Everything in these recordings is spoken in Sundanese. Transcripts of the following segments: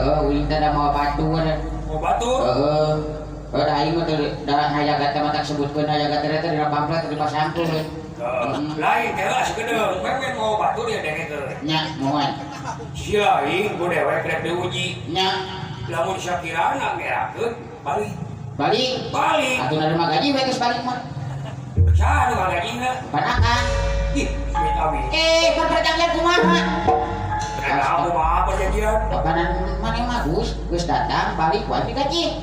Heeh, uing teh da mawa batur. Mau batur. Heeh. Heuh, da aing mah teu da hayaga teh mah tak sebutkeun hayaga teh teh dina pamflet teh dipasangkeun. Lain teh lah sekedeng, memang mau batur ya dengekeun. Nya, moal. Si lain ku dewek rek diuji. Nya, Lamun sakirana ngerakeun balik. Balik. Balik. Atuh narima gaji we geus balik mah. Saha nu ngagajina? Pan akang. Ih, duit abi. Eh, pan perjanjian kumaha? Nah, aku mah perjanjian. Kapanan maneh mah Gus, geus datang balik wae digaji.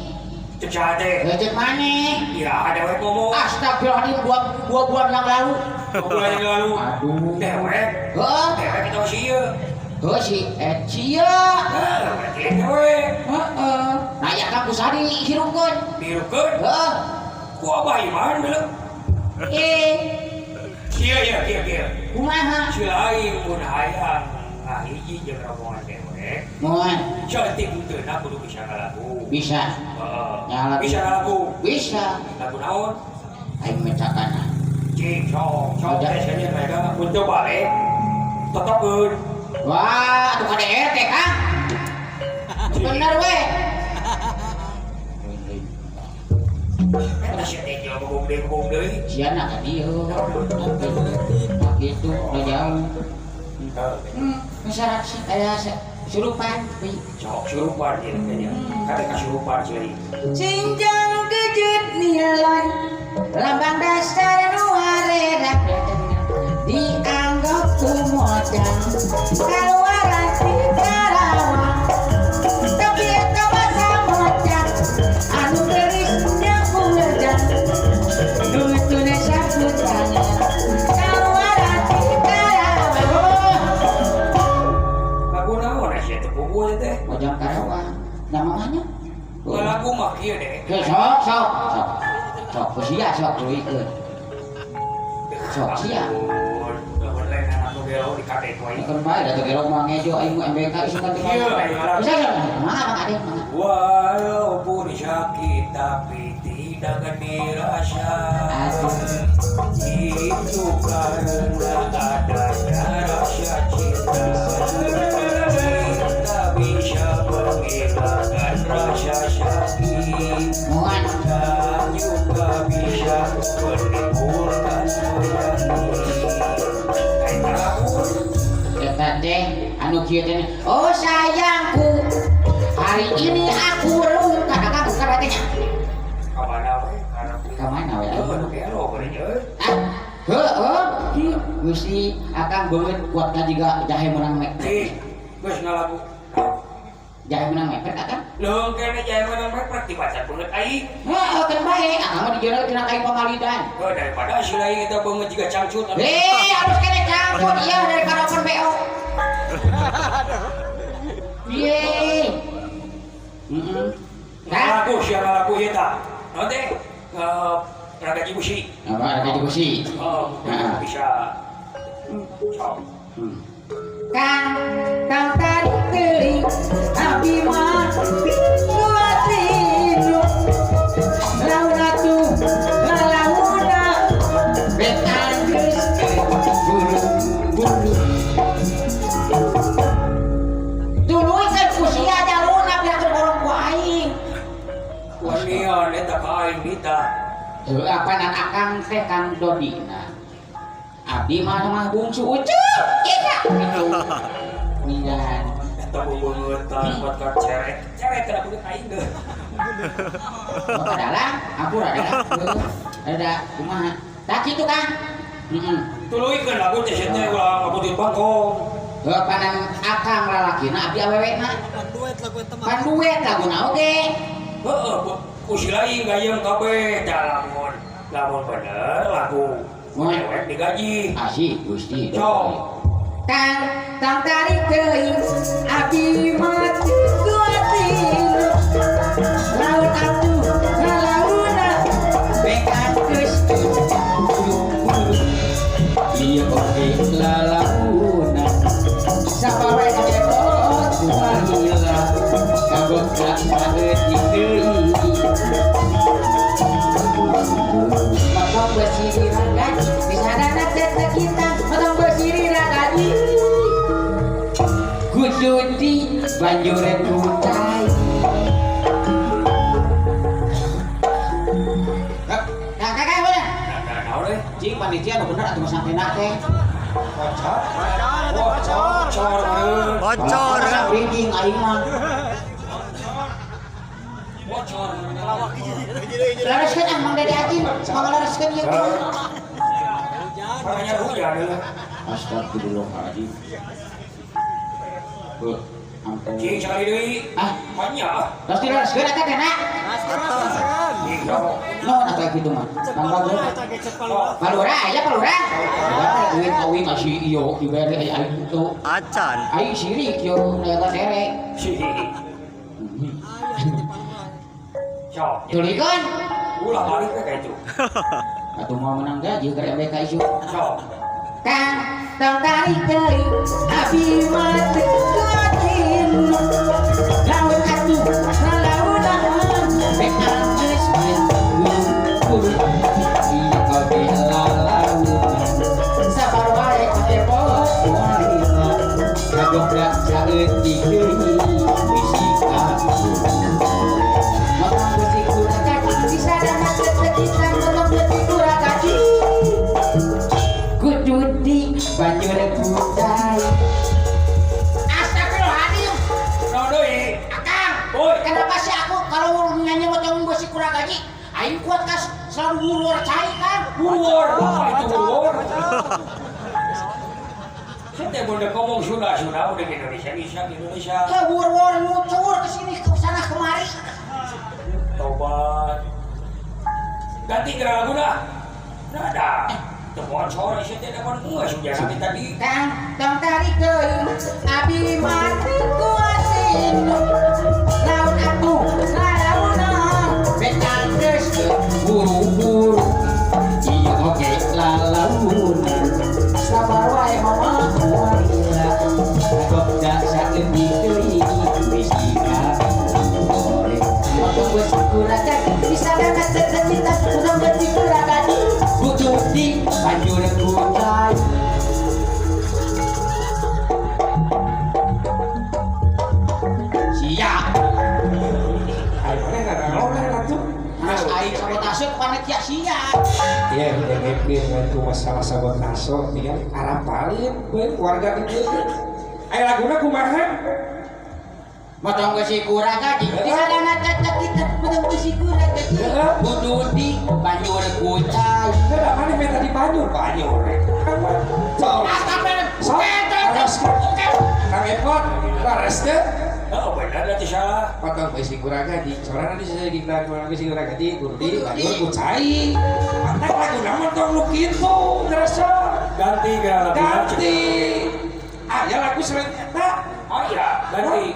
Cek saha teh? Heuh, cek maneh. Iraha dewek ngomong? Astagfirullahaladzim, 2 bulan yang lalu. 2 bulan yang lalu. Aduh. Dewek. Heeh. Dewek itu si ieu. Heuh si Cia. Heuh, berarti dewek. Heeh. Nah, ya kang kusaha dihirungkeun? Dihirungkeun? Heeh. Ku Abah Iman deuleu. Eh, Kieu ya, kieu kieu. Kumaha? Si lain mun hayang ngahiji jeung rombongan dewek. Moal. Cantik henteu na kudu bisa ngalagu. Bisa. Heeh. Nya lagu. Bisa ngalagu. Bisa. Lagu naon? Aing mecakana. Cing, sok, sok Ada. tes nya mereka untuk balik. Tetepkeun. Wah, atuh KDRT Kang. Bener we. Eta sia teh jauh bobong deui bobong deui. Sia na ka dieu. Gitu, udah jauh. Masyarakat sih aya surupan. Sok surupan ieu teh nya. Kade kasurupan sih. Sinjang kejut nilai lambang dasar nu harerap dianggap kumocang kaluaran ti Karawang tapi eta masa mocang anu geulis jeung pulerjang duituna sapu tangan kaluaran ti Karawang. Lagu naon sia teh puguh teh? Mojang Karawang nama mamanya. Lagu mah kieu deh. Sok sok sok sok sia sok leuwihkeun sok sia. Lamun lain anak nu gelo di kadek wae. Keur bae da teu gelo mah ngejo aing mah MBK isukan teh. Iya, aing ngaran. Bisa bisa. Mangga Bang Ade, mangga. Walaupun sakit tapi tidak dirasa. Aduh. Itu karena adanya rasa cinta. Cinta bisa menghilangkan rasa sakit. Moal. Dan juga bisa menimbulkan penyakit. Eta lagu. Eta teh anu kieu teh. Oh sayangku, hari ini aku rungkad. Akang bukan teh nya. Kamana we? Karena Ka mana we? Heuh, nu gelo beureun euy. Ah, heueuh. Gusti akang beungeut kuatna jiga jahe meunang mepet. Ih, geus ngalagu. Jahe meunang mepet akang. Leuh kene jahe meunang mepet dibaca beungeut aing. Heeh, kan bae. Akang mah dijieun tina kayu pamalidan. Heuh, daripada si lain eta beungeut jiga cangcut. Eh, harus kene cangcut iya daripada open BO. Ye. Heeh. Kang, Ngalagu sia ngalagu ieu tah. Naon teh? Raga Cibusi. Apa raga Cibusi? Oh, Heeh. bisa. Sok. Kang, kang tarik teuing, abdi mah kuat rindu. Laun atuh lalauna, bet anggeus buru-buru. Tuluy kan usia jaluna pirakeun borong ku aing. Wanian eta ka aing dita. Heuh, apanan akang teh Kang Dodina. Abdi mah mah bungsu ucup. Iya gitu. Milan. Eta bebeungetan buat ka cerek. Cerek kana beungeut aing deuh. Oh, adalah, ampura adalah. Heuh, ada kumaha. Tak kitu Kang. Heeh. Tuluykeun lagu teh sia teh ulah ngabutut bangkong. Heuh, panan akang lalakina abdi awewena. Panduet lagu eta mah. Panduet laguna oge. Heeh, ku si lain gayeng kabeh tah lamun. Lamun bener lagu. Moal. Dewek digaji. Asih Gusti. Sok. Kang, tang tarik teuing, abdi mah kuat rindu. Laut atuh lalauna, bekan geus buru-buru. Ieu oge lalauna. Sapawe kadepot kumaha kagok saeutik deui. Potong besi diragaji, misalnya teh kita, potong besi diragaji. Kudu di banjur kucai. Nah, kakak mana? Nah, naon euy? Cing panitia nu bener atuh masang tenda teh. Bocor. Bocor. Bocor. Ringking aing mah. Bocor. Lareskeun ah Mang Dede Acin, mangga lareskeun ieu teh. Makanya hujan euy. Astagfirullahaladzim. Tuh, ampun. Cing sekali deui. Ah, Banyak ah. terus dilareskeun eta teh na. Cing sok. Naon atuh kitu mah? Mang Bageur. Palura aya palura. Ya duit kawin kasih iyo dibere aya aing tuh. Acan. Aing sirik yo nayagan ere. Sok. Tulikeun. Ulah balik we ka itu. Atuh mau menang gaji keur MBK isu. Sok. Kang tong tarik deui abi mah teu kuatin. Laun atuh lalaunan rek geus buru. Ieu oge lalaunan. Sabar wae cepot moalina. Kagok saeutik deui bisi kabur. Motong besi kurang gaji bisa dana kita motong besi kurang gaji. Kudu di banjur kucai. Astagfirullahaladzim. Naon deui? Akang, Oi. kenapa sih aku kalau nyanyi motong besi kurang gaji, aing kuat kas selalu wurwur cai kan? Wurwur, apa itu wurwur? Saya teh mun ngomong Sunda Sunda udah Indonesia bisa Indonesia. Ke wurwur ngucur ke sini ke sana kemari. Tobat. Ganti ke lagu dah. Nada. Teu bocor sia teh dapat geus hujan tadi. Kang, tong tarik deui, abi mah teu kuatin. Laun atuh lalaunan, betang geus buru-buru. Ieu oge lalaunan. Sabar wae mama moalila. Kagok da saeutik deui bisi kabur. Motong besi kurang gaji, bisa dana cita-cita, motong besi kurang gaji. Kudu di banjur kucai. Siap. Ayo mana ngaraonan atuh. Mas aing sabotase panitia siap. Ya, dengekeun ngan masalah sabotase tinggal arapalin we warga di dieu. Aya laguna kumaha? Motong besi kurang gaji, bisa dana cita-cita, motong besi kurang gaji. Kudu di banjur kucai. Heuh, mana minta di banjur? Banjur. Sok. Astagfirullah. Sok. Kang Epot, lares teh. Oh, benar teh salah. Potong besi kurang gaji, soalnya nanti saya gila kurang besi kurang gaji, kudu di banjur kucai. Pantak laguna mah tong nu kitu, ngerasa. Ganti ke lagu. Ganti. Aya lagu selain eta. Aya, ganti.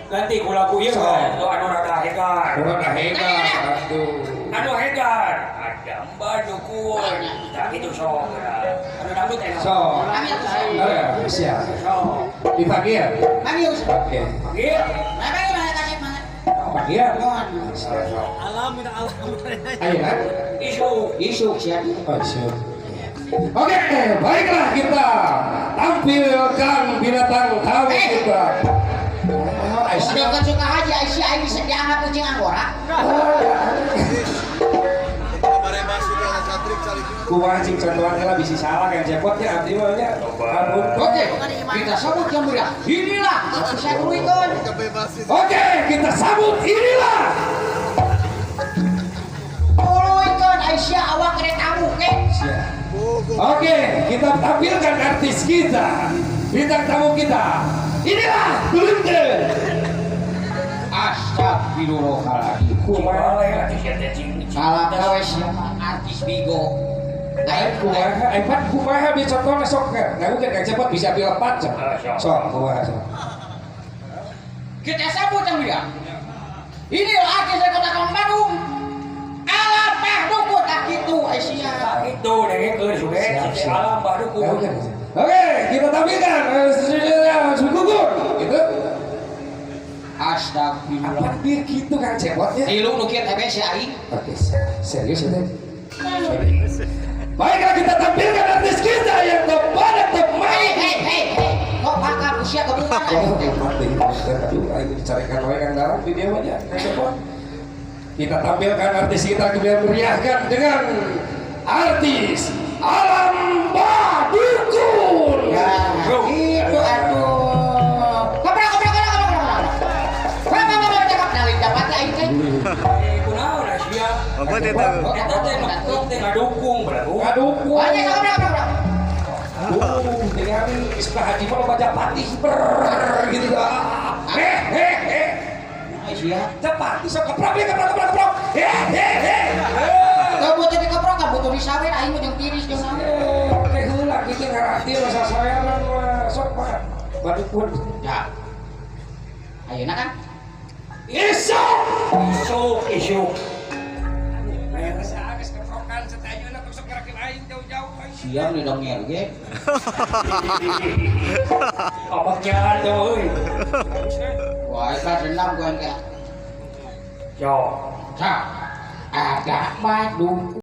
Ganti ku lagu ieu kan. Oh, anu rada hegar. Rada hegar. Aduh. Anu hegar. Ada mbah dukun. Tah kitu sok. Anu dangdut enak. Sok. Amin. Siap. Sok. Dipanggil. Panggil. Oke. Panggil. Panggil mana kasih mana? Panggil. Mohon. Alam alam. Ayo kan? Isu. Isu siap. Oh, isu. Oke, baiklah kita tampilkan binatang tamu kita. Aisyah kan suka haji Aisyah aing bisa dianggap kucing anggora. Kumaha cing contohan heula bisi salah kan cepotnya abdi mah nya. Oke, kita sambut yang mulia. Inilah saya Ruikon. Oke, kita sambut inilah. Ruikon Aisyah awak kena tamu ke. Oke, kita tampilkan artis kita, bintang tamu kita. Inilah Belunde. Astagfirullahaladzim. Kumaha Salah gawe artis bigo. Aing kumaha, aing pan kumaha bi contohna sok ngagukeun Kang Cepot bisa dilepat sok. Sok kumaha sok. Kita sambut yang mulia. Inilah artis dari kota Bandung. Alam Pahdukut tak gitu Aisyah. Tak gitu dengekeun sudah alam Pahdukut. Oke, kita tampilkan Gugur gitu. Astagfirullah. Apa dia gitu Kang Cepotnya? Tilu nu kieu teh si aing. Oke, serius ya teh. Baiklah kita tampilkan artis kita yang kepada teman. Hei, hei, hei, kok bakal sia kebukan aing teh. Aduh, aing dicarekan wae Kang Daram di dieu mah nya. Kita tampilkan artis kita kemudian meriahkan dengan artis Alam Badukun. Ya, itu atuh. Keprok keprok keprok keprok. Keprok keprok cakap nalin dapat aing teh. Kunaon sia? Apa itu? Eta teh ngeprok teh ngadukung bro. Ngadukung. Wah, nya keprok keprok. Dengan istilah haji mah loba japati ber gitu. Heh heh heh. Sia. Japati sok keprok keprok keprok keprok. Heh heh heh. Teu butuh dikeprok, butuh disawer aing mah jeung tiris jeung naon. Oke heula kitu ngarati masa saweran mah sok mah. Badukun. Ya. Ayeuna kan Isuk. Isuk isuk. Geus keprokan satayuna sok ngerakeun aing jauh-jauh. Siang di dongeng ge. Abaknya tuh euy. Wah, eta dendam ku aing teh. Yo. Sa. Ada badukun.